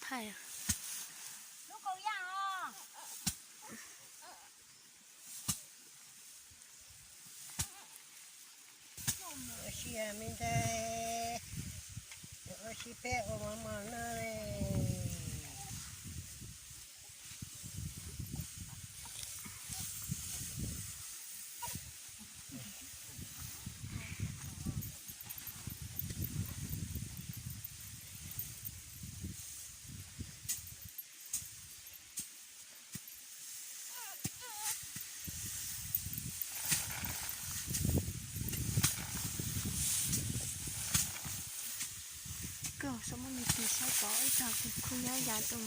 Lub kaus yaj os. Ua si me ntxhais, ua si peb ua mov mov no li. Koj saib muab me tis saib pom ib tag khuj nyob ya rau.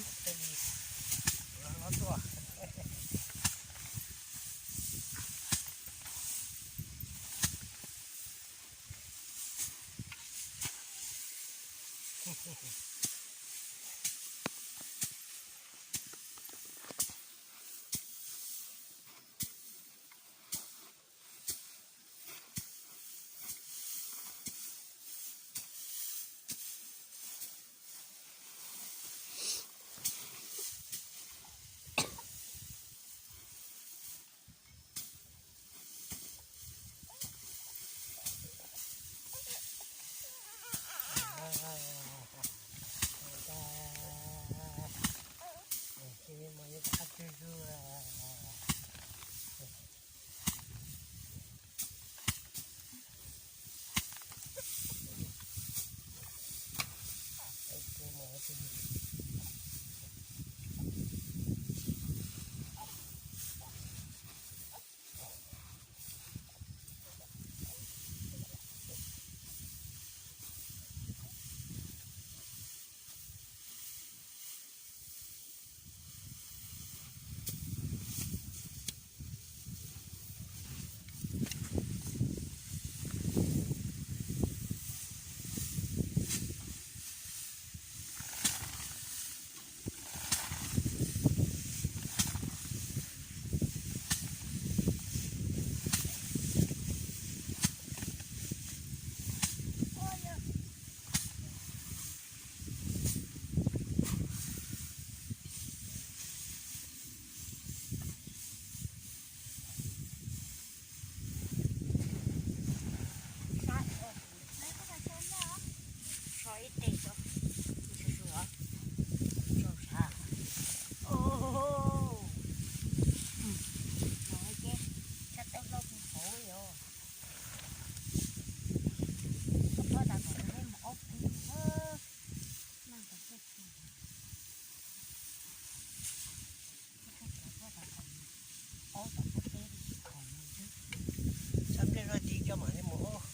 Sab nplej luaj ti coj mam li mus ob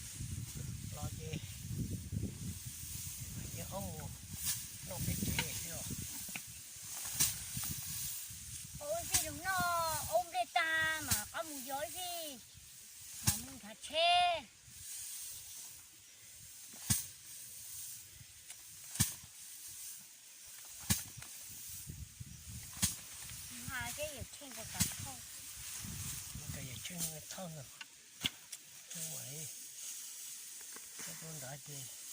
los ces, ces ob mus noj peb tsev xwb os. Ua si zoo noj ob nplej tag mas qab mus yos ib si, mas mus nrhav tsheb. Mas koj yawm tsheej ko tas thauj. Koj yawm tsheej thauj no, tsheej ua li, tsheej rau nrad ces